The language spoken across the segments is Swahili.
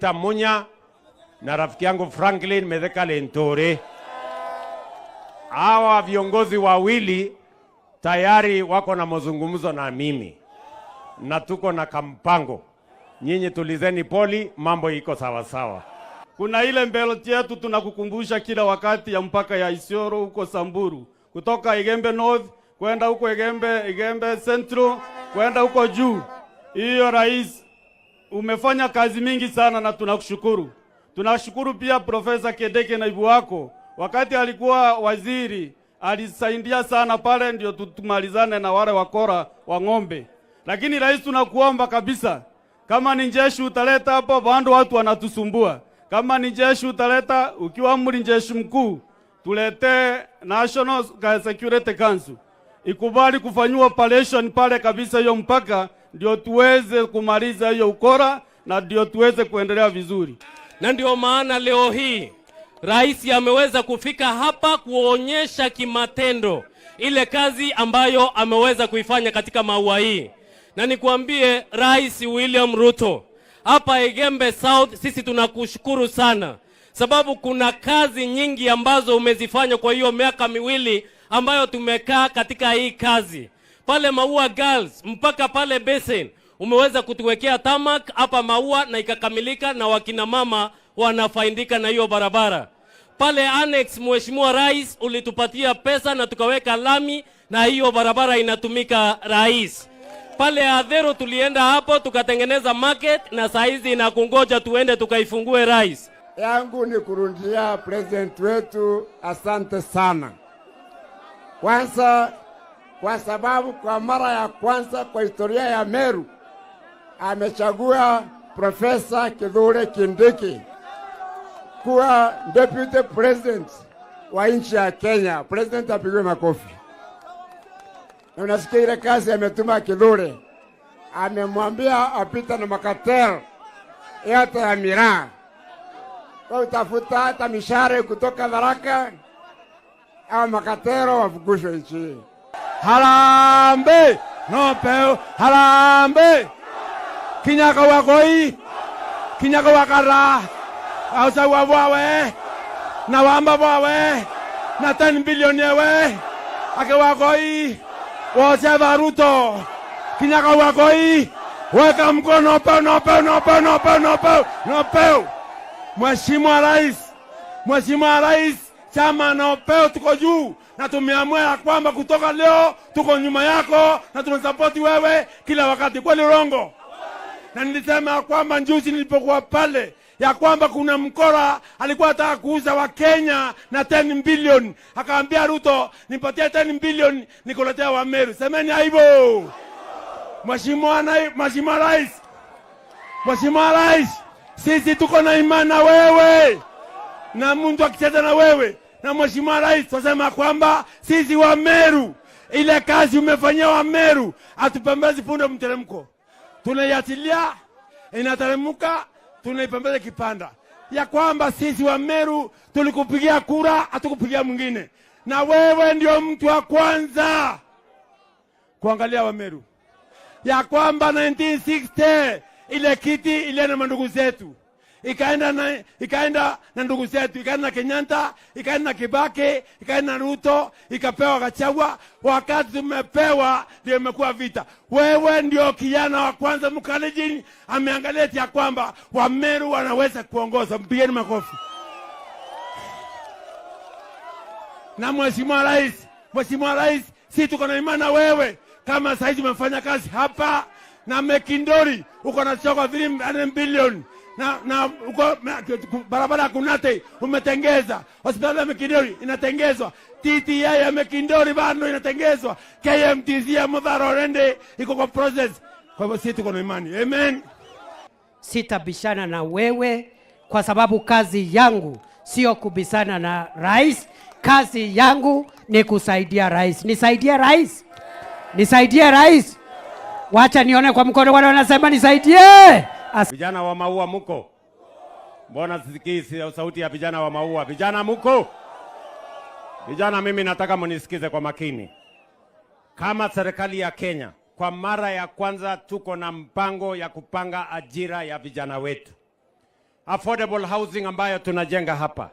Peter Munya na rafiki yangu Franklin Mithika Linturi. Hawa viongozi wawili tayari wako na mazungumzo na mimi na tuko na kampango. Nyinyi tulizeni poli, mambo iko sawa sawa. Kuna ile belt yetu tunakukumbusha kila wakati ya mpaka ya Isiolo huko Samburu, kutoka Igembe North kwenda huko Igembe Central kwenda huko juu. Hiyo rais, umefanya kazi mingi sana na tunakushukuru. Tunashukuru pia Profesa Kindiki, naibu wako, wakati alikuwa waziri alisaidia sana pale, ndio tumalizane na wale wakora wa ng'ombe. Lakini rais, tunakuomba kabisa, kama ni jeshi utaleta hapo, bado watu wanatusumbua. Kama ni jeshi utaleta, ukiwa amri jeshi mkuu, tuletee National Security Council ikubali kufanyiwa operation pale kabisa hiyo mpaka, ndio tuweze kumaliza hiyo ukora na ndio tuweze kuendelea vizuri. Na ndio maana leo hii rais ameweza kufika hapa kuonyesha kimatendo ile kazi ambayo ameweza kuifanya katika Maua hii. Na nikuambie Rais William Ruto, hapa Igembe South sisi tunakushukuru sana, sababu kuna kazi nyingi ambazo umezifanya kwa hiyo miaka 2 ambayo tumekaa katika hii kazi. Pale Maua Girls mpaka pale Basin umeweza kutuwekea tarmac hapa Maua na ikakamilika, na wakina mama wanafaidika na hiyo barabara. Pale Annex, Mheshimiwa Rais, ulitupatia pesa na tukaweka lami na hiyo barabara inatumika, rais. Pale Adhero tulienda hapo tukatengeneza market na saizi inakungoja tuende tukaifungue, rais. Yangu ni kurundia president wetu asante sana. Kwanza kwa sababu kwa mara ya kwanza kwa historia ya Meru amechagua Profesa Kithure Kindiki kuwa deputy president wa nchi ya Kenya. President apigwe makofi. Na unasikia ile kazi ametuma Kithure, amemwambia apita na macartel yote ya miraa kwa utafuta hata mishahara kutoka Tharaka au macartel wafukushwe nchi hii. Harambee no peo, harambee kinyaka wakoi kinyaka wakara ausawa bwawe na wamba bwawe na 10 billion yewe ake wakoi woseva Ruto kinyaka wakoi weka mkono peo no peo no peo no peo no peo no peo. Mheshimiwa Rais, Mheshimiwa Rais, chama na upeo tuko juu na tumeamua ya kwamba kutoka leo tuko nyuma yako na tunasapoti wewe kila wakati. Kweli urongo? Na nilisema ya kwamba juzi nilipokuwa pale ya kwamba kuna mkora alikuwa anataka kuuza wa Kenya na 10 billion, akaambia Ruto, nipatie 10 billion nikuletea wa Meru. Semeni aibu. Mheshimiwa Rais, Mheshimiwa Rais, sisi tuko na imani na wewe na mtu akicheza na wewe na Mheshimiwa Rais, tunasema kwamba sisi wa Meru, ile kazi umefanyia wa Meru, hatupembezi punda mteremko, tunaiachilia inateremka, tunaipembeza kipanda, ya kwamba sisi wa Meru tulikupigia kura, hatukupigia mwingine, na wewe ndio mtu wa kwanza kuangalia wa Meru, ya kwamba 1960 ile kiti ile na mandugu zetu ikaenda na ndugu zetu, ikaenda na Kenyatta, ikaenda na Kibaki, ikaenda na Ruto, ikapewa Gachagua. Wakati tumepewa ndio imekuwa vita. Wewe ndio kijana wa kwanza Mkalenjin ameangalia ya kwamba Wameru wanaweza kuongoza. Mpigeni makofi. Na Mheshimiwa Rais, Mheshimiwa Rais, si tuko na imani na wewe. Kama saizi umefanya kazi hapa na Mekindori uko na soko 3 billion na uko barabara ya Kunate umetengeza, hospitali ya Mekindori inatengezwa, TTI ya Mekindori bado inatengezwa, KMTC ya Muthara already iko kwa process. Kwa hivyo sisi tuko na imani. Amen. Sitabishana na wewe kwa sababu kazi yangu sio kubishana na rais. Kazi yangu ni kusaidia rais. Nisaidie rais, nisaidie rais. Wacha nione kwa mkono wale wanasema nisaidie. Vijana wa Maua muko? Mbona sisikii sauti ya vijana wa Maua? Vijana muko? Vijana, mimi nataka munisikize kwa makini. Kama serikali ya Kenya, kwa mara ya kwanza tuko na mpango ya kupanga ajira ya vijana wetu. Affordable housing ambayo tunajenga hapa,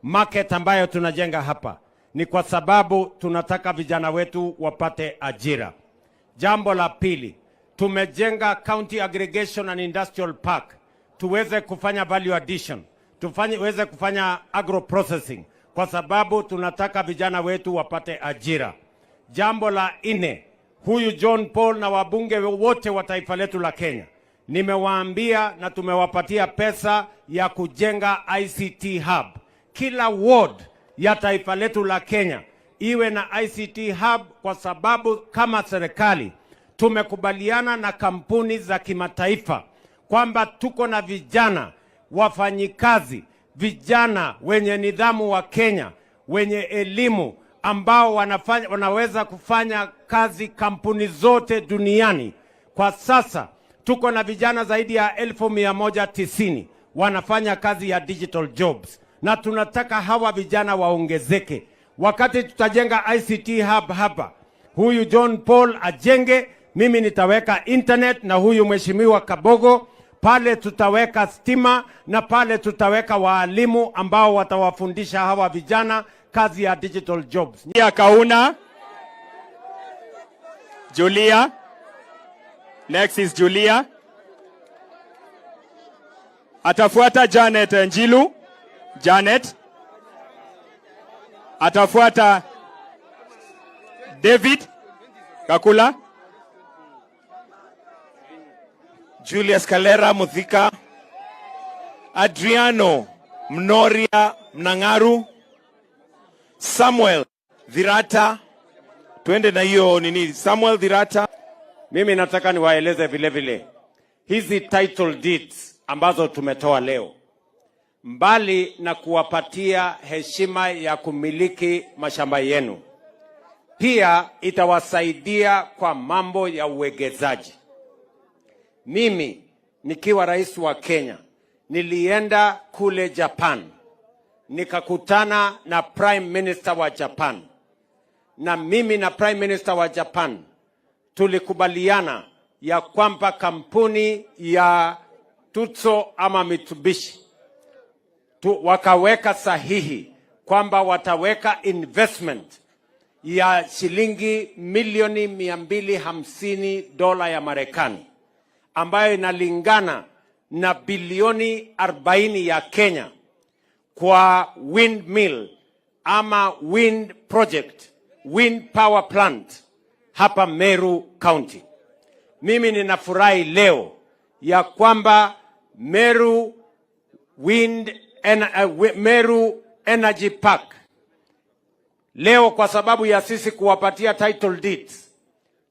market ambayo tunajenga hapa ni kwa sababu tunataka vijana wetu wapate ajira. Jambo la pili, tumejenga County Aggregation and Industrial Park tuweze kufanya value addition, tuweze kufanya agro processing, kwa sababu tunataka vijana wetu wapate ajira. Jambo la nne, huyu John Paul na wabunge wote wa taifa letu la Kenya nimewaambia na tumewapatia pesa ya kujenga ICT hub. Kila ward ya taifa letu la Kenya iwe na ICT hub, kwa sababu kama serikali tumekubaliana na kampuni za kimataifa kwamba tuko na vijana wafanyikazi, vijana wenye nidhamu wa Kenya, wenye elimu ambao wanaweza kufanya kazi kampuni zote duniani. Kwa sasa tuko na vijana zaidi ya 190,000 wanafanya kazi ya digital jobs, na tunataka hawa vijana waongezeke. Wakati tutajenga ICT hub hapa, huyu John Paul ajenge, mimi nitaweka internet na huyu mheshimiwa Kabogo pale tutaweka stima na pale tutaweka waalimu ambao watawafundisha hawa vijana kazi ya digital jobs. Julia Kauna. Julia. Next is Julia. Atafuata Janet Njilu. Janet. Atafuata David Kakula. Julius Kalera Muthika, Adriano Mnoria Mnangaru, Samuel Dhirata, twende na hiyo nini, Samuel Dhirata. Mimi nataka niwaeleze vile vile hizi title deeds ambazo tumetoa leo, mbali na kuwapatia heshima ya kumiliki mashamba yenu, pia itawasaidia kwa mambo ya uwekezaji. Mimi nikiwa rais wa Kenya nilienda kule Japan nikakutana na Prime Minister wa Japan, na mimi na Prime Minister wa Japan tulikubaliana ya kwamba kampuni ya Tutso ama Mitsubishi wakaweka sahihi kwamba wataweka investment ya shilingi milioni $250 ya Marekani ambayo inalingana na bilioni 40 ya Kenya kwa windmill ama wind project, wind power plant hapa Meru County. Mimi ninafurahi leo ya kwamba Meru Energy Park leo, kwa sababu ya sisi kuwapatia title deeds,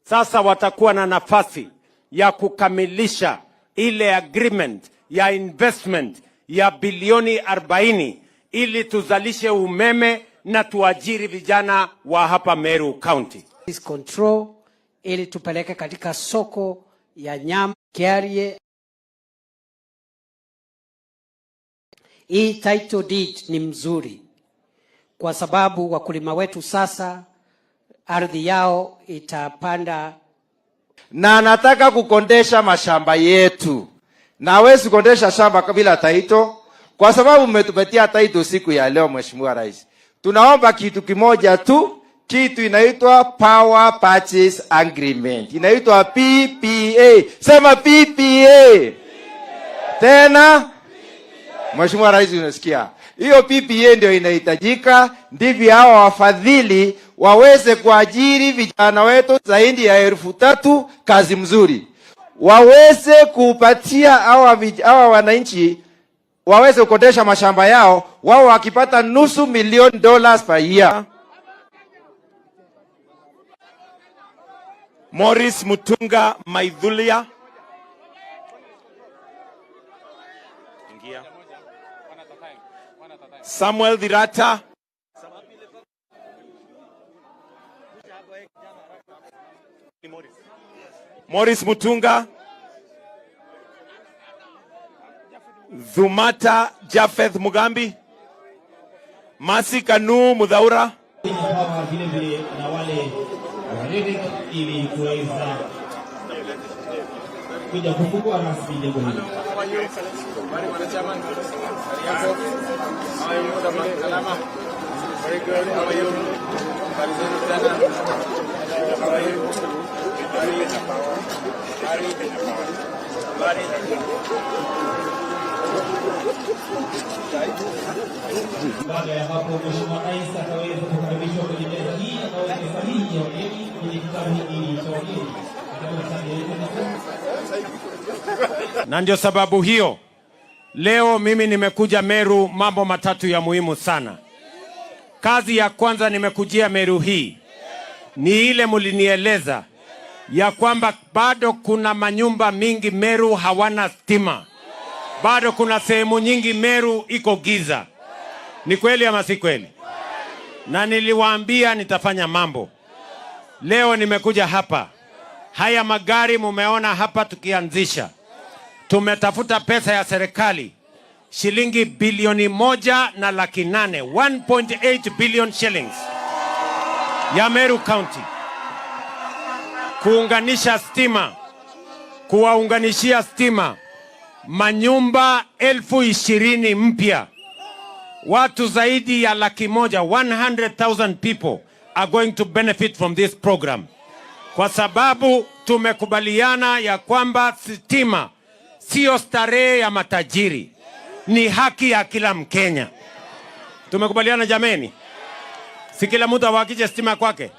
sasa watakuwa na nafasi ya kukamilisha ile agreement ya investment ya bilioni 40 ili tuzalishe umeme na tuajiri vijana wa hapa Meru County. Control ili tupeleke katika soko ya nyama Kiarie. Hii title deed ni mzuri kwa sababu wakulima wetu sasa ardhi yao itapanda. Na anataka kukondesha mashamba yetu, na hawezi kukondesha shamba bila title, kwa sababu mmetupatia title siku ya leo. Mheshimiwa Rais, tunaomba kitu kimoja tu, kitu inaitwa Power Purchase Agreement, inaitwa PPA. Sema PPA tena. Mheshimiwa Rais, unasikia? Hiyo PPA ndio inahitajika, ndivyo hawa wafadhili waweze kuajiri vijana wetu zaidi ya 3,000 kazi mzuri, waweze kupatia hawa wananchi waweze kukodesha mashamba yao, wao wakipata $500,000 per year. Morris Mutunga Maithulia. Ingia. Samuel Dhirata. Morris Mutunga. Dhumata Jafeth Mugambi. Masi Kanu Mudhaura. Vile vile na wale ili kuweza kuja kufungua rasmi jengo hili. Habari bwana chairman. Habari yako? How are you? Salama. Very good. How are you? Habari zenu tena. How are you? Habari. Habari. Habari. Baada ya hapo, Mheshimiwa Rais ataweza kukaribishwa kwenye meza hii akaweke sahihi ya wageni kwenye kitabu hiki cha wageni. Na ndio sababu hiyo leo mimi nimekuja Meru, mambo matatu ya muhimu sana. Kazi ya kwanza nimekujia Meru hii ni ile mulinieleza ya kwamba bado kuna manyumba mingi Meru hawana stima, bado kuna sehemu nyingi Meru iko giza. Ni kweli ama si kweli? Na niliwaambia nitafanya mambo. Leo nimekuja hapa, haya magari mumeona hapa tukianzisha, tumetafuta pesa ya serikali shilingi bilioni 1 na 800,000, 1.8 billion shillings ya Meru County kuunganisha stima, kuwaunganishia stima manyumba 20,000 mpya. Watu zaidi ya 100,000, 100,000 people are going to benefit from this program, kwa sababu tumekubaliana ya kwamba stima sio starehe ya matajiri, ni haki ya kila Mkenya. Tumekubaliana jameni? Si kila mtu awakishe stima kwake?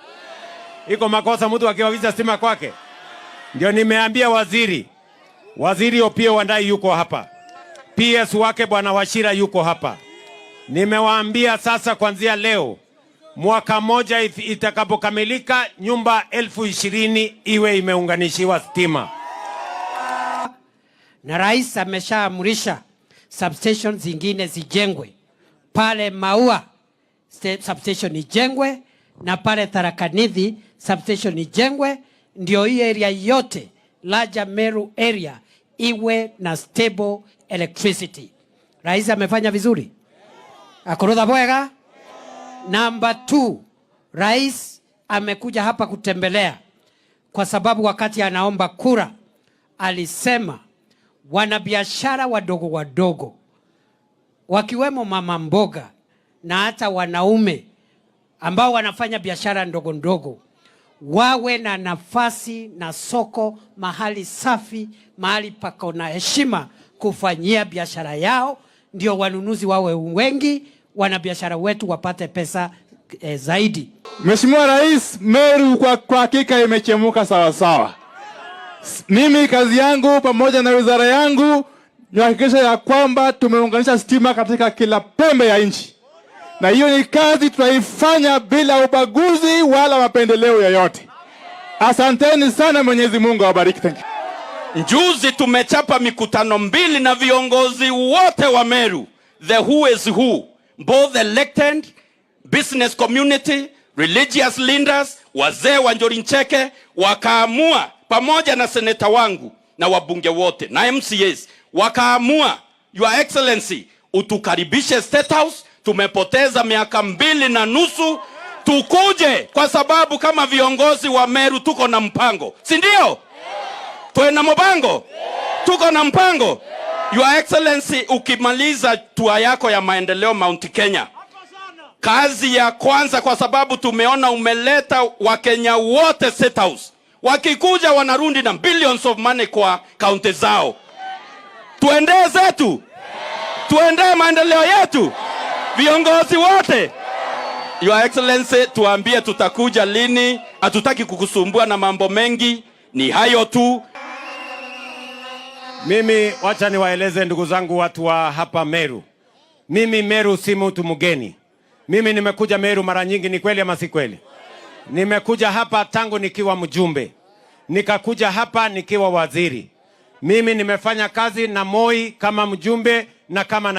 Iko makosa mtu akiwakisha stima kwake? Ndio nimeambia waziri, Waziri Opiyo Wandayi yuko hapa, PS wake Bwana Wachira yuko hapa. Nimewaambia sasa, kuanzia leo mwaka moja itakapokamilika, nyumba 20,000 iwe imeunganishiwa stima. Na rais ameshaamrisha substation zingine zijengwe pale Maua, substation ijengwe na pale Tharaka Nithi substation ijengwe, ndio hii area yote larger Meru area iwe na stable electricity. Rais amefanya vizuri, akorotha bwega. Number 2, rais amekuja hapa kutembelea kwa sababu wakati anaomba kura alisema wanabiashara wadogo wadogo wakiwemo mama mboga na hata wanaume ambao wanafanya biashara ndogo ndogo wawe na nafasi na soko mahali safi, mahali pako na heshima kufanyia biashara yao, ndio wanunuzi wawe wengi, wanabiashara wetu wapate pesa zaidi. Mheshimiwa Rais, Meru kwa hakika imechemuka sawa sawa. Mimi kazi yangu pamoja na wizara yangu ni kuhakikisha ya kwamba tumeunganisha stima katika kila pembe ya nchi, na hiyo ni kazi tutaifanya bila ubaguzi wala mapendeleo yoyote. Asanteni sana, Mwenyezi Mungu awabariki. Thank you. Juzi tumechapa mikutano 2 na viongozi wote wa Meru, the who is who, both elected, business community, religious leaders, wazee wa Njuri Ncheke, wakaamua pamoja na seneta wangu na wabunge wote na MCAs, wakaamua, Your Excellency, utukaribishe State House. Tumepoteza miaka 2.5, tukuje kwa sababu kama viongozi wa Meru tuko na mpango, si ndio? Tuwe na mpango, tuko na mpango. Your Excellency, ukimaliza tour yako ya maendeleo Mount Kenya, kazi ya kwanza, kwa sababu tumeona umeleta Wakenya wote State House, wakikuja wanarudi na billions of money kwa kaunti zao. Tuendee zetu, tuendee maendeleo yetu, viongozi wote. Your Excellency, tuambie tutakuja lini. Hatutaki kukusumbua na mambo mengi, ni hayo tu. Mimi wacha niwaeleze ndugu zangu watu wa hapa Meru. Mimi Meru si mtu mgeni. Mimi nimekuja Meru mara nyingi, ni kweli ama si kweli? Nimekuja hapa tangu nikiwa mjumbe. Nikakuja hapa nikiwa waziri. Mimi nimefanya kazi na Moi kama mjumbe na kama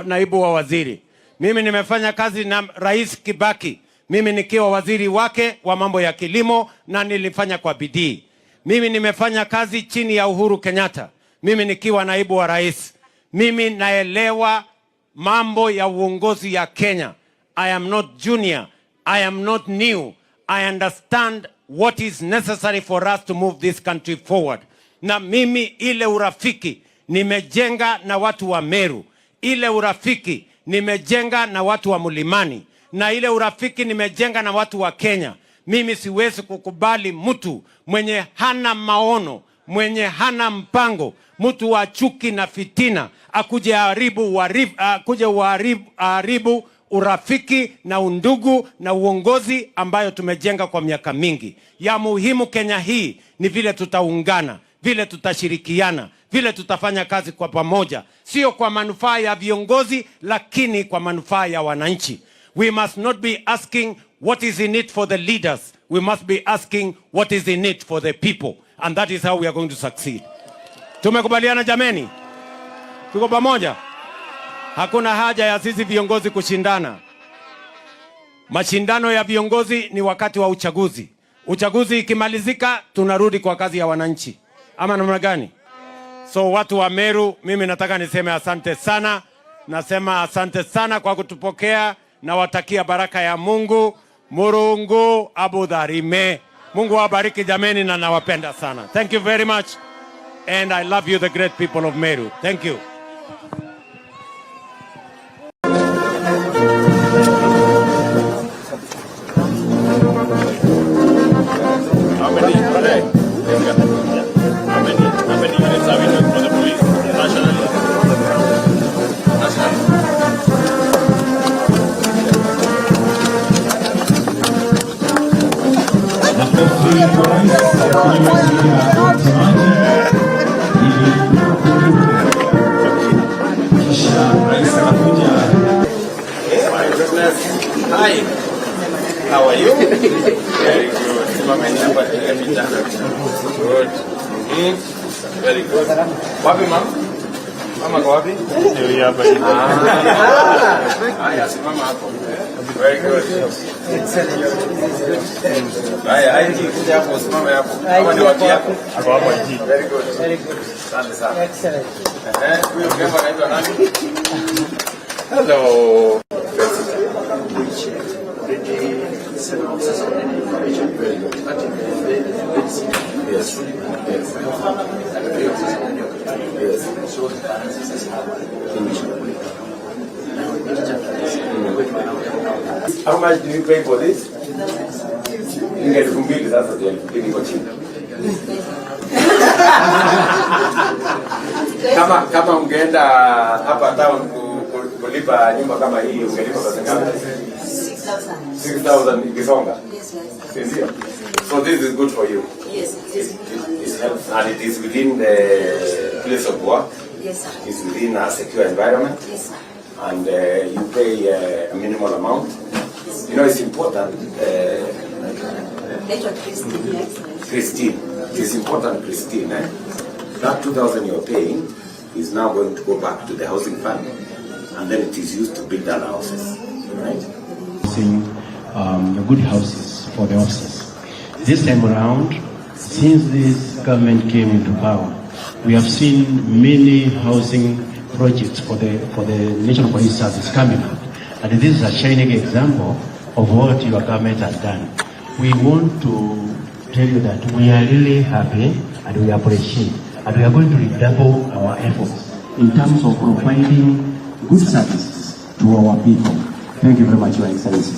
naibu wa waziri. Mimi nimefanya kazi na Rais Kibaki, mimi nikiwa waziri wake wa mambo ya kilimo, na nilifanya kwa bidii. Mimi nimefanya kazi chini ya Uhuru Kenyatta, mimi nikiwa naibu wa rais. Mimi naelewa mambo ya uongozi ya Kenya. I am not junior. I am not new. I understand what is necessary for us to move this country forward. Na mimi ile urafiki nimejenga na watu wa Meru, ile urafiki nimejenga na watu wa Mlimani, na ile urafiki nimejenga na watu wa Kenya. Mimi siwezi kukubali mtu mwenye hana maono, mwenye hana mpango, mtu wa chuki na fitina akuje haribu, akuje haribu urafiki na undugu na uongozi ambayo tumejenga kwa miaka mingi. Ya muhimu Kenya hii ni vile tutaungana, vile tutashirikiana, vile tutafanya kazi kwa pamoja, sio kwa manufaa ya viongozi, lakini kwa manufaa ya wananchi. We must not be asking what is in it for the leaders. We must be asking what is in it for the people. And that is how we are going to succeed. Tumekubaliana jameni? Tuko pamoja? Hakuna haja ya sisi viongozi kushindana. Mashindano ya viongozi ni wakati wa uchaguzi. Uchaguzi ikimalizika, tunarudi kwa kazi ya wananchi, ama namna gani? So watu wa Meru, mimi nataka niseme asante sana. Nasema asante sana kwa kutupokea, nawatakia baraka ya Mungu. Murungu abudharime. Mungu awabariki jameni, na nawapenda sana. Thank you very much and I love you, the great people of Meru. Thank you. How many units are we doing for the police nationally? Nationally. Makofi kwa rais ya watazamaji ili kisha rais anakuja. My goodness. Hi. How are you? Very good. Simameni hapa tupige picha. Good. Very good. Wapi mama? Mama kwa wapi? Ndio hapa. Haya, simama hapo. Very good. Haya, IG kuja hapo, usimame hapo. Kama ni watu yako. Hapo hapo IG. Very good. Very good. Asante sana. Excellent. Eh, huyo mrembo anaitwa nani? Hello. Which already seven officers already information. That is very, very simple. Really good. Three officers already occupied. So the balance is have information. How much do you pay for this? Ni 2,000 sasa, ndio 2,000 iko chini. Kama ungeenda hapa town kulipa nyumba kama hii ungelipa pesa ngapi? 6,000. 6,000 ikisonga. Yes. Si ndio? So this is good for you. Yes, it is good for me. It helps and it is within the place of work. Yes, sir. It's within a secure environment. Yes, sir. And you pay a minimal amount. It's important. Naitwa Christine, Your Excellency. Christine. It is important, Christine. Eh? That 2,000 you're paying is now going to go back to the housing fund, and then it is used to build other houses. Right? Good houses for the officers. This time around, since this government came into power, we have seen many housing projects for the National Police Service coming up. And this is a shining example of what your government has done. We want to tell you that we are really happy and we appreciate, and we are going to redouble our efforts in terms of providing good services to our people. Thank you very much, Your Excellency.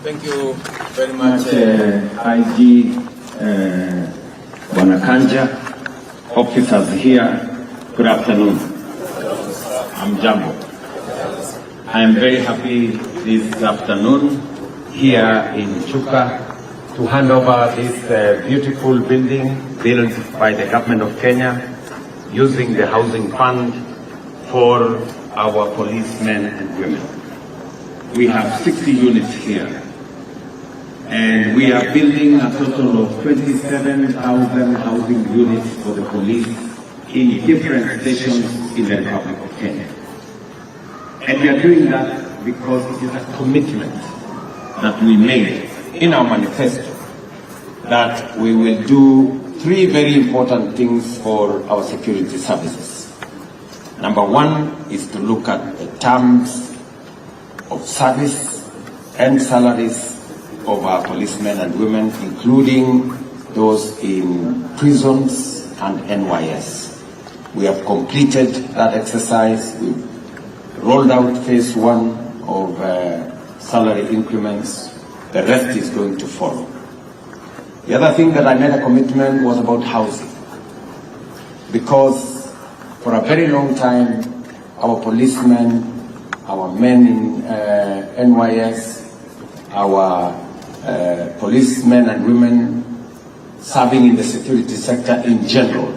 Thank you very much. IG Bwana Kanja, officers here, good afternoon. Hamjambo. I am very happy this afternoon here in Chuka to hand over this beautiful building built by the government of Kenya using the housing fund for our policemen and women. We have 60 units here, and we are building a total of 27,000 housing units for the police in different stations in the Republic of Kenya. And we are doing that because it is a commitment that we made in our manifesto that we will do three very important things for our security services. Number one is to look at the terms of service and salaries of our policemen and women, including those in prisons and NYS. We have completed that exercise. We've rolled out phase one of salary increments. The rest is going to follow. The other thing that I made a commitment was about housing. Because for a very long time, our policemen, our men in NYS, our policemen and women serving in the security sector in general,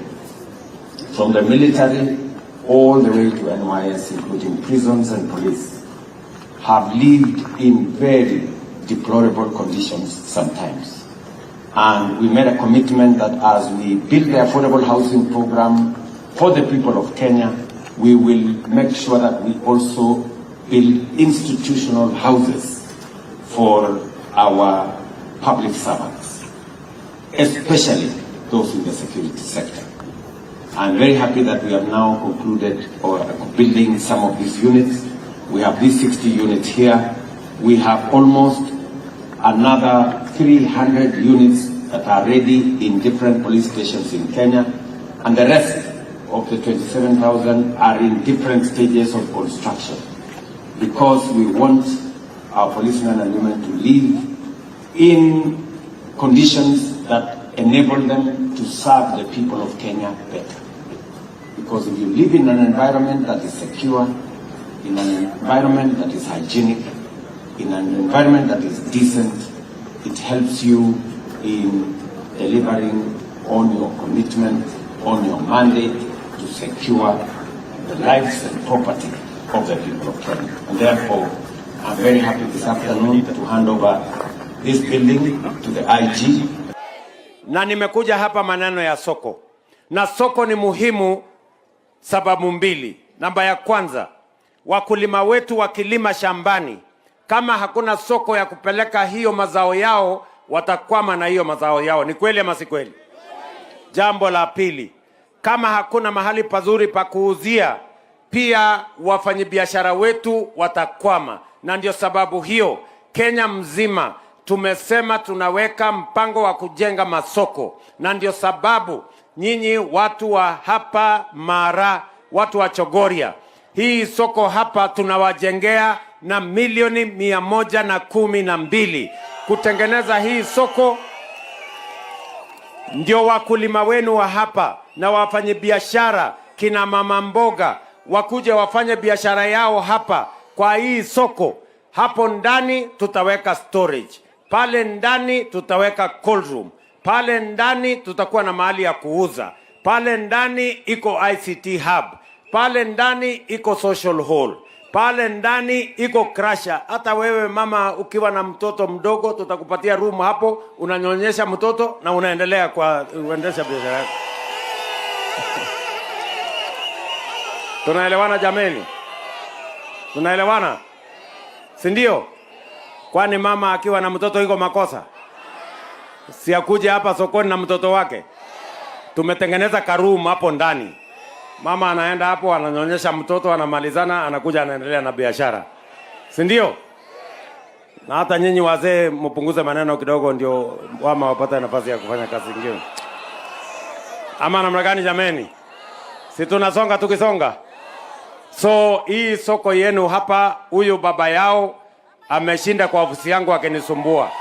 from the military all the way to NYS, including prisons and police, have lived in very deplorable conditions sometimes. And we made a commitment that as we build the affordable housing program for the people of Kenya, we will make sure that we also build institutional houses for our public servants, especially those in the security sector. I'm very happy that we have now concluded or building some of these units. We have these 60 units here. We have almost another 300 units that are ready in different police stations in Kenya, and the rest of the 27,000 are in different stages of construction because we want our policemen and women to live in conditions that enable them to serve the people of Kenya better. Because if you live in an environment that is secure, in an environment that is hygienic, in an environment that is decent, it helps you in delivering on your commitment, on your mandate to secure the lives and property of the people of Kenya. And therefore, I'm very happy this afternoon to hand over this building to the IG. Na nimekuja hapa maneno ya soko, na soko ni muhimu sababu mbili. Namba ya kwanza, wakulima wetu wakilima shambani, kama hakuna soko ya kupeleka hiyo mazao yao, watakwama na hiyo mazao yao. Ni kweli ama si kweli? Jambo la pili, kama hakuna mahali pazuri pa kuuzia, pia wafanyabiashara wetu watakwama, na ndio sababu hiyo Kenya mzima tumesema tunaweka mpango wa kujenga masoko, na ndio sababu nyinyi watu wa hapa Mara, watu wa Chogoria, hii soko hapa tunawajengea na milioni 112 kutengeneza hii soko ndio wakulima wenu wa hapa na wafanyabiashara kina mama mboga wakuje wafanye biashara yao hapa kwa hii soko. Hapo ndani tutaweka storage, pale ndani tutaweka cold room, pale ndani tutakuwa na mahali ya kuuza, pale ndani iko ICT hub, pale ndani iko social hall, pale ndani iko crèche. Hata wewe mama ukiwa na mtoto mdogo, tutakupatia room hapo, unanyonyesha mtoto na unaendelea kwa kuendesha biashara yako. Tunaelewana jameni? Tunaelewana, si ndio? Kwani mama akiwa na mtoto iko makosa? Si akuje hapa sokoni na mtoto wake? Tumetengeneza karoom hapo ndani. Mama anaenda hapo ananyonyesha mtoto, anamalizana, anakuja anaendelea na biashara, si ndio? Na hata nyinyi wazee mpunguze maneno kidogo, ndio mama wapate nafasi ya kufanya kazi nyingine. Ama namna gani jameni? Si tunasonga tukisonga? So hii soko yenu hapa, huyu baba yao ameshinda kwa ofisi yangu akinisumbua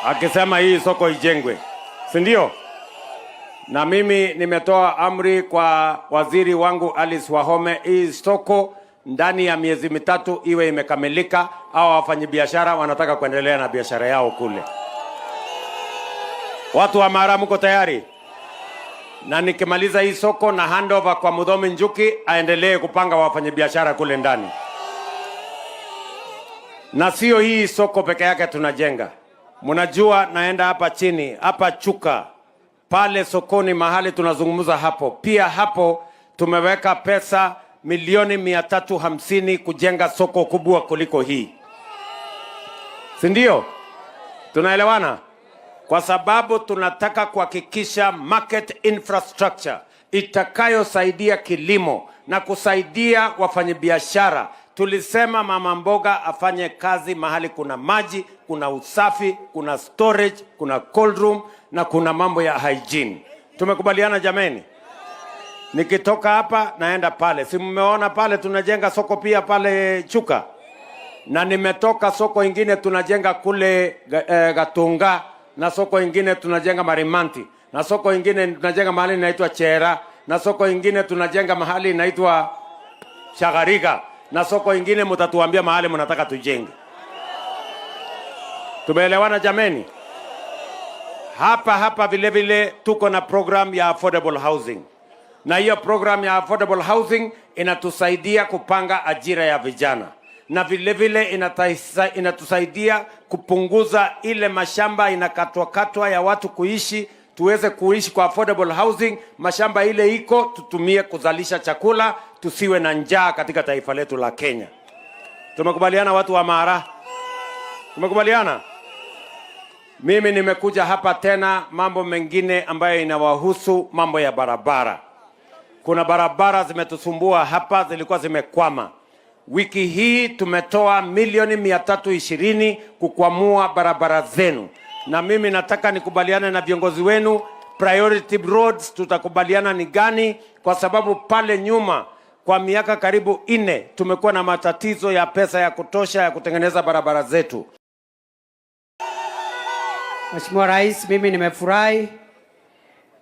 akisema hii soko ijengwe, si ndio? Na mimi nimetoa amri kwa waziri wangu Alice Wahome, hii soko ndani ya miezi 3 iwe imekamilika, au wafanyabiashara wanataka kuendelea na biashara yao kule. Watu wa Mara mko tayari? Na nikimaliza hii soko na handover kwa Muthomi Njuki aendelee kupanga wafanyabiashara kule ndani. Na sio hii soko peke yake tunajenga. Mnajua naenda hapa chini, hapa Chuka, pale sokoni mahali tunazungumza hapo. Pia hapo tumeweka pesa milioni 350 kujenga soko kubwa kuliko hii. Si ndio? Tunaelewana? Kwa sababu tunataka kuhakikisha market infrastructure itakayosaidia kilimo na kusaidia wafanyabiashara. Tulisema mama mboga afanye kazi mahali kuna maji, kuna usafi, kuna storage, kuna cold room na kuna mambo ya hygiene. Tumekubaliana jameni? Nikitoka hapa naenda pale, si mmeona pale tunajenga soko pia pale Chuka, na nimetoka soko ingine tunajenga kule Gatunga, na soko ingine tunajenga Marimanti, na soko ingine tunajenga mahali inaitwa Chera, na soko ingine tunajenga mahali inaitwa Shagariga, na soko ingine mtatuambia mahali mnataka tujenge. Tumeelewana jameni? Hapa hapa vile vile tuko na program ya affordable housing, na hiyo program ya affordable housing inatusaidia kupanga ajira ya vijana na vile vile inatusaidia kupunguza ile mashamba inakatwakatwa ya watu kuishi, tuweze kuishi kwa affordable housing. Mashamba ile iko tutumie kuzalisha chakula, tusiwe na njaa katika taifa letu la Kenya. Tumekubaliana watu wa Mara? Tumekubaliana? Mimi nimekuja hapa tena mambo mengine ambayo inawahusu mambo ya barabara. Kuna barabara zimetusumbua hapa, zilikuwa zimekwama. Wiki hii tumetoa milioni 320 kukwamua barabara zenu, na mimi nataka nikubaliane na viongozi wenu, priority roads tutakubaliana ni gani, kwa sababu pale nyuma kwa miaka karibu 4 tumekuwa na matatizo ya pesa ya kutosha ya kutengeneza barabara zetu. Mheshimiwa Rais, mimi nimefurahi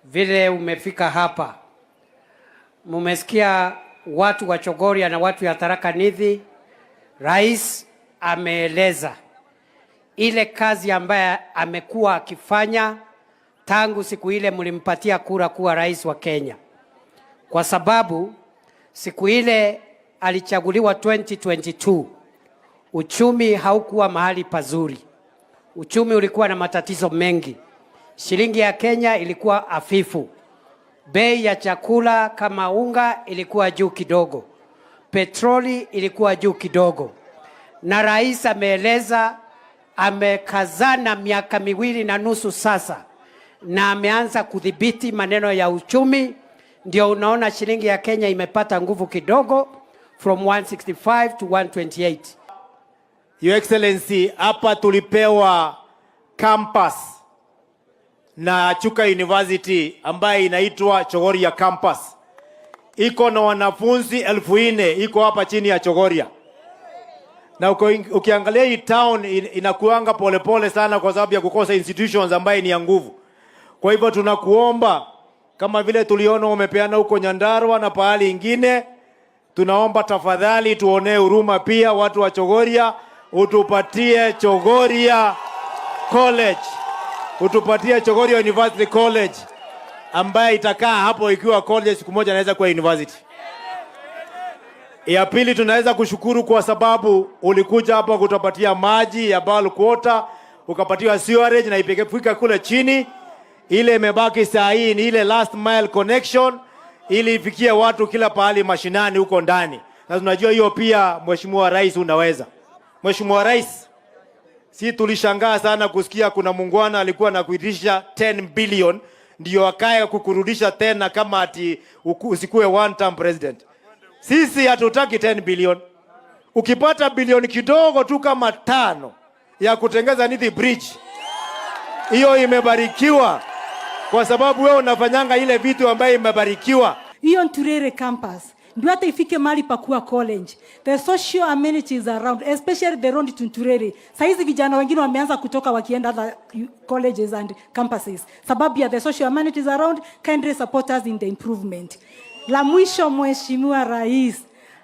vile umefika hapa. Mumesikia watu wa Chogoria na watu ya Tharaka Nithi. Rais ameeleza ile kazi ambaye amekuwa akifanya tangu siku ile mlimpatia kura kuwa rais wa Kenya, kwa sababu siku ile alichaguliwa 2022 uchumi haukuwa mahali pazuri. Uchumi ulikuwa na matatizo mengi. Shilingi ya Kenya ilikuwa hafifu. Bei ya chakula kama unga ilikuwa juu kidogo. Petroli ilikuwa juu kidogo. Na rais ameeleza, amekazana miaka 2.5 sasa, na ameanza kudhibiti maneno ya uchumi. Ndio unaona shilingi ya Kenya imepata nguvu kidogo from 165 to 128. Your Excellency, hapa tulipewa campus na Chuka University ambaye inaitwa Chogoria Campus. Iko na wanafunzi 4,000, iko hapa chini ya Chogoria. Na ukiangalia hii town inakuanga polepole sana kwa sababu ya kukosa institutions ambaye ni ya nguvu. Kwa hivyo tunakuomba, kama vile tuliona umepeana huko Nyandarua na pahali ingine, tunaomba tafadhali tuonee huruma pia watu wa Chogoria, utupatie Chogoria College, utupatie Chogoria University College ambaye itakaa hapo ikiwa college, siku moja inaweza kuwa university. Ya pili, tunaweza kushukuru kwa sababu ulikuja hapa kutupatia maji ya bulk water, ukapatiwa sewerage na ipikefika kule chini. Ile imebaki saa hii ni ile last mile connection ili ifikie watu kila pahali mashinani huko ndani, na tunajua hiyo pia, Mheshimiwa Rais, unaweza. Mheshimiwa Rais, si tulishangaa sana kusikia kuna muungwana alikuwa anakuitisha 10 billion ndio akae kukurudisha tena kama ati usikue one term president. Sisi hatutaki 10 billion. Ukipata bilioni kidogo tu kama 5 ya kutengeza Nithi Bridge, hiyo imebarikiwa, kwa sababu wewe unafanyanga ile vitu ambayo imebarikiwa. Hiyo Nturere campus ndio hata ifike mahali pa kuwa college. The social amenities around, especially the road to Nturere. Saizi vijana wengine wameanza kutoka wakienda other colleges and campuses. Sababu ya the social amenities around, kindly support us in the improvement. La mwisho, Mheshimiwa Rais,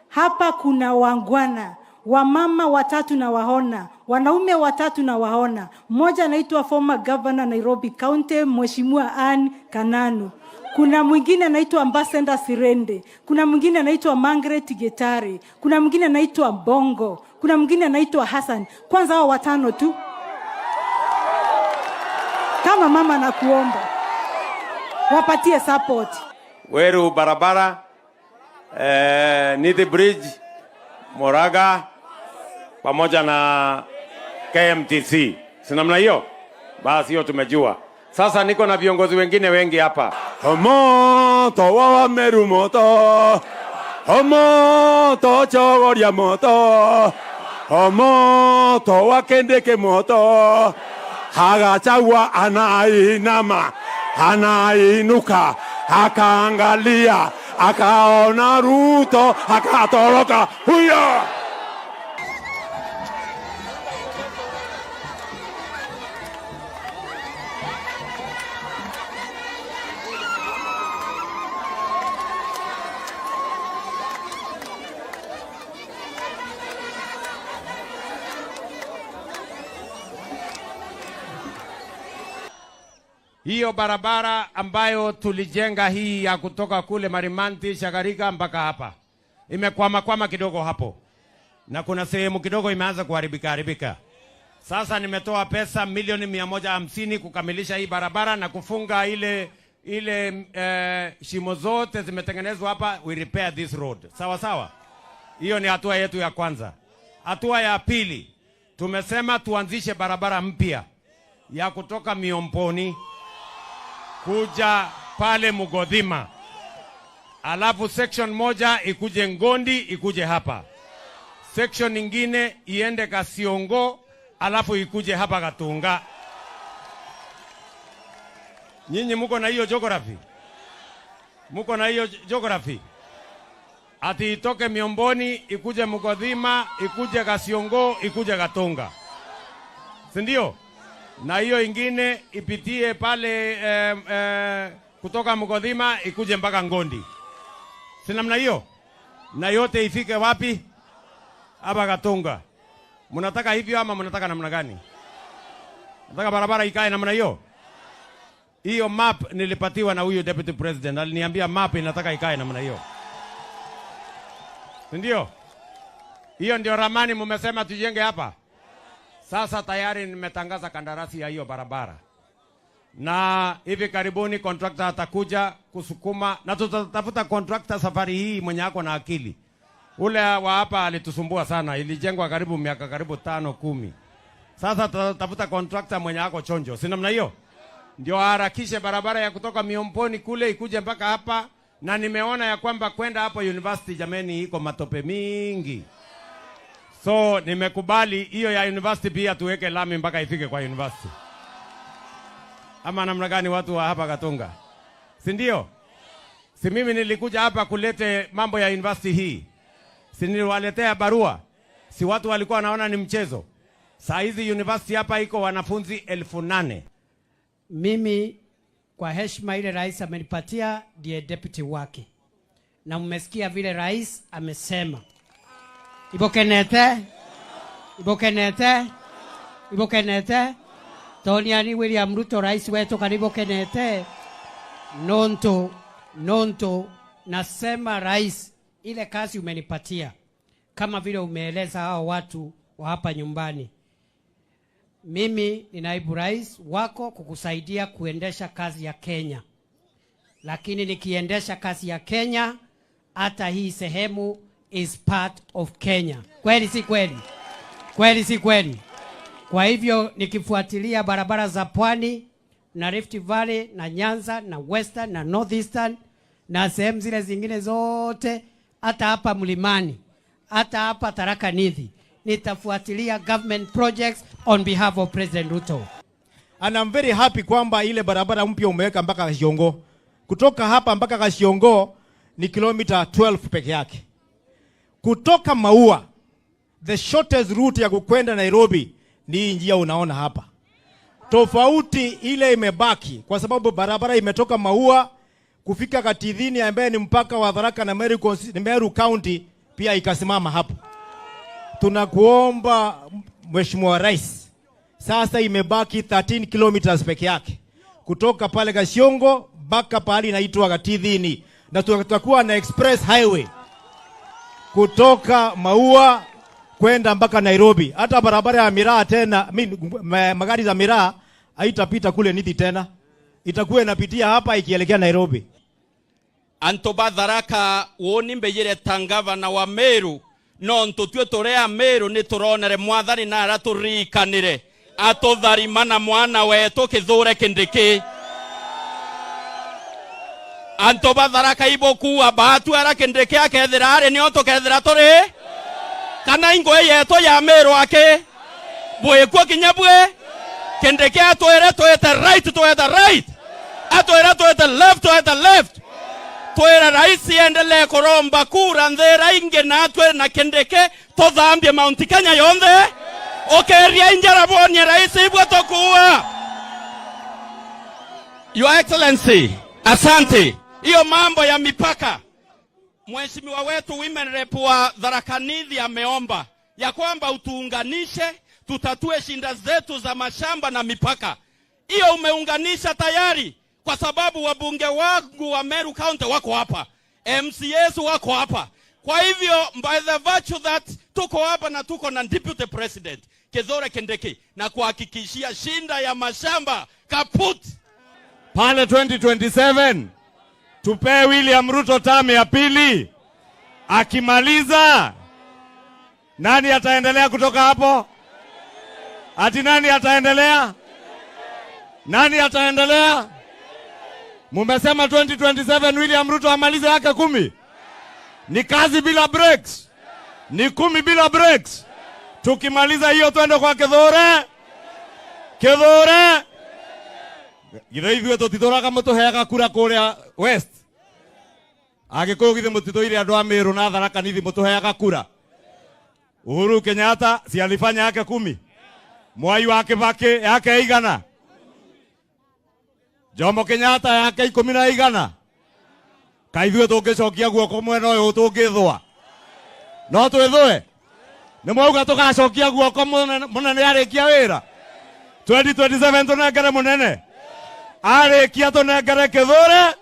hapa kuna wangwana, wamama watatu na waona, wanaume watatu na waona. Mmoja anaitwa former governor Nairobi County, Mheshimiwa Ann Kananu. Kuna mwingine anaitwa Ambassador Sirende, kuna mwingine anaitwa Margaret Getari, kuna mwingine anaitwa Bongo, kuna mwingine anaitwa Hassan. Kwanza hao watano tu. Kama mama nakuomba wapatie support. Weru barabara, Nithi Bridge, Moraga pamoja na KMTC. Si namna hiyo? Basi hiyo tumejua. Sasa niko na viongozi wengine wengi hapa. Moto wa Meru moto. Moto Chogoria moto. Moto wa Kendeke moto. Gachagua anainama, anainuka, akaangalia, Akaona Ruto akatoroka huyo. Hiyo barabara ambayo tulijenga hii ya kutoka kule Marimanti Shagarika mpaka hapa imekwama kwama kidogo hapo, na kuna sehemu kidogo imeanza kuharibika haribika. Sasa nimetoa pesa milioni 150 kukamilisha hii barabara na kufunga ile shimo zote zimetengenezwa hapa. We repair this road, sawa sawa. Hiyo ni hatua yetu ya kwanza. Hatua ya pili, tumesema tuanzishe barabara mpya ya kutoka Miomboni kuja pale Mugodhima, alafu section moja ikuje Ngondi ikuje hapa, section nyingine iende Kasiongo, alafu ikuje hapa Katunga. Nyinyi muko na hiyo geography? Muko na hiyo geography? Ati itoke Miomboni ikuje Mugodhima ikuje Kasiongo ikuje Katunga, si ndio? Na hiyo ingine ipitie pale kutoka Mugodhima ikuje mpaka Ngondi, si namna hiyo? Na yote ifike wapi? Hapa Katunga. Mnataka hivyo ama mnataka namna gani? Nataka barabara ikae namna hiyo. Hiyo map nilipatiwa na huyu deputy president, aliniambia map inataka ikae namna hiyo, si ndio? Hiyo ndio ramani mumesema tujenge hapa. Sasa tayari nimetangaza kandarasi ya hiyo barabara, na hivi karibuni contractor atakuja kusukuma, na tutatafuta contractor safari hii mwenye ako na akili. Ule wa hapa alitusumbua sana, ilijengwa karibu miaka karibu 5 10. Sasa tutatafuta contractor mwenye ako chonjo, si namna hiyo? Ndio harakishe barabara ya kutoka Miomboni kule ikuje mpaka hapa. Na nimeona ya kwamba kwenda hapo university, jameni, iko matope mingi. So nimekubali hiyo ya university pia tuweke lami mpaka ifike kwa university. Ama namna gani watu wa hapa Katunga? Si ndio? Si mimi nilikuja hapa kulete mambo ya university hii. Si niliwaletea barua? Si watu walikuwa wanaona ni mchezo? Saa hizi university hapa iko wanafunzi 8,000. Mimi kwa heshima ile rais amenipatia ndiye deputy wake, na mmesikia vile rais amesema. Ibokenete, ibokenete, ibokenete. Toniani William Ruto rais wetu karibokenete. Nonto, nonto, nasema rais, ile kazi umenipatia kama vile umeeleza hao watu wa hapa nyumbani, mimi ni naibu rais wako kukusaidia kuendesha kazi ya Kenya. Lakini nikiendesha kazi ya Kenya, hata hii sehemu is part of Kenya. Kweli si kweli? Kweli si kweli? Kwa hivyo nikifuatilia barabara za Pwani na Rift Valley na Nyanza na Western na Northeastern na sehemu zile zingine zote, hata hapa mlimani, hata hapa Tharaka Nithi, nitafuatilia government projects on behalf of President Ruto. And I'm very happy kwamba ile barabara mpya umeweka mpaka Kashiongo. Kutoka hapa mpaka Kashiongo ni kilomita 12 peke yake. Kutoka Maua, the shortest route ya kukwenda Nairobi ni hii njia unaona hapa. Tofauti ile imebaki kwa sababu barabara imetoka Maua kufika Katithini ambaye ni mpaka wa Tharaka na Meru County pia ikasimama hapo. Tunakuomba Mheshimiwa Rais, sasa imebaki 13 kilometers peke yake kutoka pale Kashiongo mpaka pahali inaitwa Katithini, na tutakuwa na express highway kutoka Maua kwenda mpaka Nairobi. Hata barabara ya miraa tena, magari za miraa haitapita kule Nithi tena, itakuwa inapitia hapa ikielekea Nairobi. Anto ba Tharaka woni mbeyire ta ngavana wa Meru no ntutue turia Meru ni turonere mwathani na araturikanire atutharima na mwana wetu Kithure Kindiki. Anto ba Tharaka ibokua batu ara Kindiki akethira ari nio tukethira turi kana ingwe yetu ya Meru ake bwikuo kinya bwe Kindiki atwire twete right twete right, atwire twete left twete left. Twira rais endelee kuromba kura nthira ingi natwe na Kindiki tuthambie Mount Kenya yonthe. Ukeria injara bonie rais ibwe tukuwa. Your Excellency, asante. Hiyo mambo ya mipaka, mheshimiwa wetu women rep wa Tharaka Nithi ameomba ya kwamba utuunganishe, tutatue shinda zetu za mashamba na mipaka. Hiyo umeunganisha tayari, kwa sababu wabunge wangu wa Meru County wako hapa, MCAs wako hapa. Kwa hivyo by the virtue that tuko hapa na tuko na Deputy President Kithure Kindiki, na kuhakikishia shinda ya mashamba kaput. Pale 2027 tupee William Ruto term ya pili. Akimaliza, nani ataendelea kutoka hapo? Ati nani ataendelea? Nani ataendelea? Mumesema 2027 William Ruto amalize yake 10. Ni kazi bila breaks, ni 10 bila breaks. Tukimaliza hiyo twende kwa Kithure. Kithure githĩ ithuĩ tũtitũraga mũtũheaga kura kũrĩa West. Agĩkũyũ githĩ mũtitũire andũ a Meru na Tharaka Nithi mũtũheaga kura. Uhuru Kenyatta si alifanya yake 10? Mwai wa Kibaki yake 100? Jomo Kenyatta yake 11? Kaĩ ithuĩ tũngĩcokia guoko mwena ũyũ tũngĩthũa? No twĩthũe? Nĩ mwauga tũgacokia guoko mũnene arĩkia wĩra. 2027 tũnengere mũnene. Arĩkia tũnengere Kithure.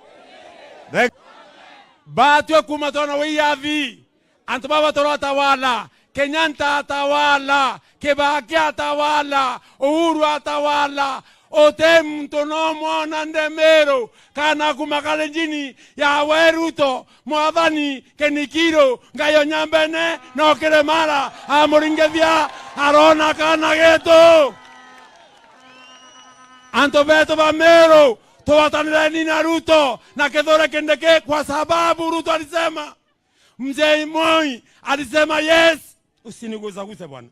Batwe kuma tona wiyathi antu baba torotawala, Kenyatta atawala, Kibaki atawala, Uhuru atawala, ote mtu no mwana ndemero kana kuma Kalenjini ya Weruto mwathani Kenikiro ngayo nyambene no kiremara amuringethia arona kana getu antu betu ba Meru tuwatanireni na Ruto na Kithure Kindiki, kwa sababu Ruto alisema, Mzee Moi alisema yes. Usinigusaguse bwana.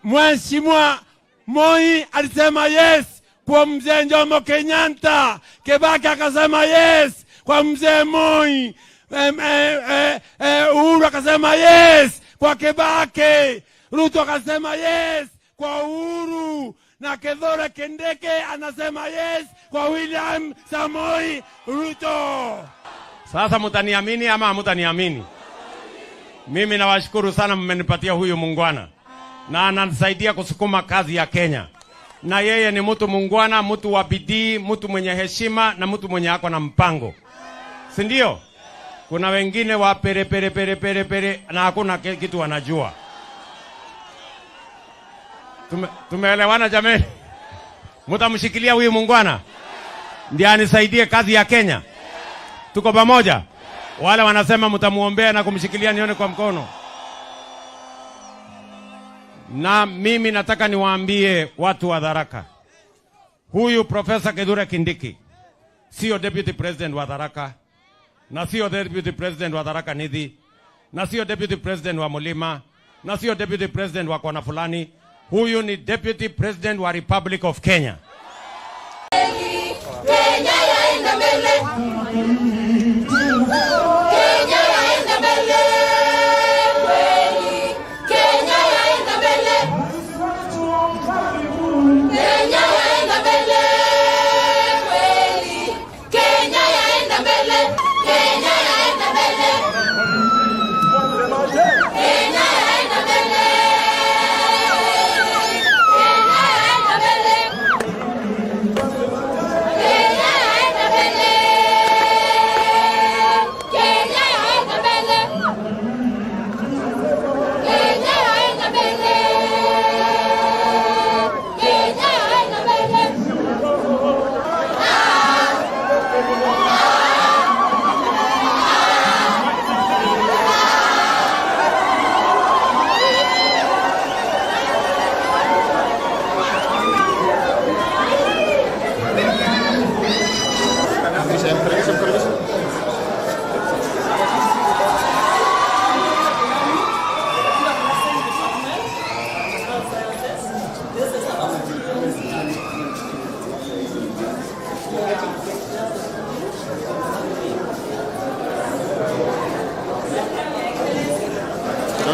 Mheshimiwa Moi alisema yes kwa Mzee Jomo Kenyatta. Kibaki akasema yes kwa Mzee Moi. Uhuru akasema yes kwa Kibaki. Ruto akasema yes kwa Uhuru. Na Kithure Kindiki anasema yes kwa William Samoei Ruto. Sasa mutaniamini ama hamutaniamini? Mimi nawashukuru sana, mmenipatia huyu muungwana na ananisaidia kusukuma kazi ya Kenya. Na yeye ni mtu muungwana, mtu wa bidii, mtu mwenye heshima na mtu mwenye ako na mpango. Si ndio? Kuna wengine wa pere pere pere pere pere na hakuna kitu wanajua. Tumeelewana jameni? Mtamshikilia huyu muungwana ndiye anisaidie kazi ya Kenya. Tuko pamoja? Wale wanasema mtamuombea na kumshikilia nione kwa mkono. Na mimi nataka niwaambie watu wa Tharaka, huyu Profesa Kithure Kindiki sio deputy president wa Tharaka, na sio deputy president wa Tharaka Nithi, na sio deputy president wa Mulima, na sio deputy president wa kona fulani. Huyu ni deputy president wa Republic of Kenya. Kenya yaenda mbele. Kenya yaenda mbele. Kweli. Kenya yaenda mbele. Kenya yaenda mbele. Kweli. Kenya yaenda mbele. Kenya yaenda mbele. Kenya yaenda mbele. Kenya yaenda mbele. Kenya yaenda mbele.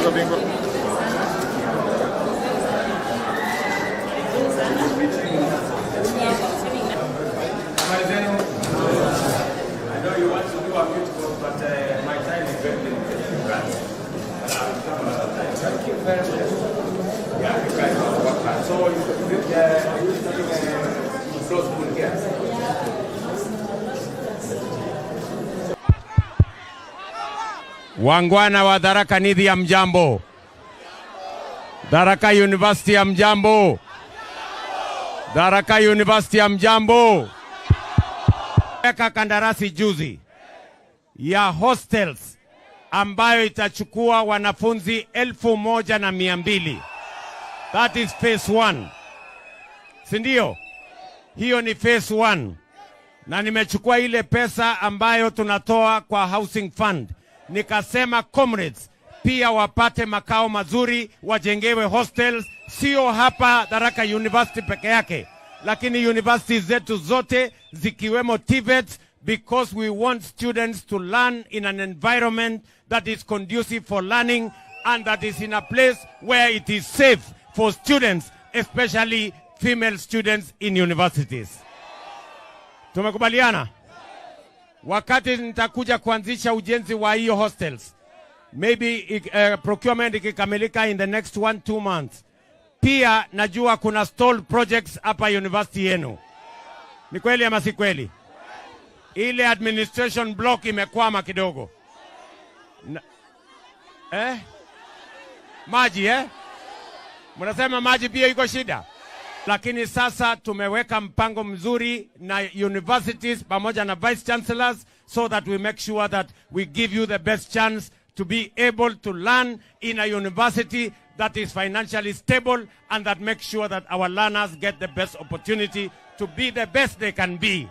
I know you want to do a beautiful, but my time is very limited. But I will come another time. Thank you very much. Yeah, you guys have worked hard. So, are you starting a close school here? Wangwana wa Tharaka Nithi ya mjambo, Tharaka University ya mjambo, Tharaka University ya mjambo. Weka kandarasi juzi ya hostels ambayo itachukua wanafunzi 1,200. That is phase 1, si ndio? Hiyo ni phase 1, na nimechukua ile pesa ambayo tunatoa kwa housing fund, nikasema comrades pia wapate makao mazuri, wajengewe hostels, sio hapa Tharaka University peke yake, lakini universities zetu zote zikiwemo TVET, because we want students to learn in an environment that is conducive for learning and that is in a place where it is safe for students, especially female students in universities. Tumekubaliana? Wakati nitakuja kuanzisha ujenzi wa hiyo hostels, maybe procurement ikikamilika in the next 1-2 months. Pia najua kuna stalled projects hapa university yenu. Ni kweli ama si kweli? Ile administration block imekwama kidogo. Na, Maji Mnasema maji pia iko shida. Lakini sasa tumeweka mpango mzuri na universities pamoja na vice chancellors so that we make sure that we give you the best chance to be able to learn in a university that is financially stable and that makes sure that our learners get the best opportunity to be the best they can be.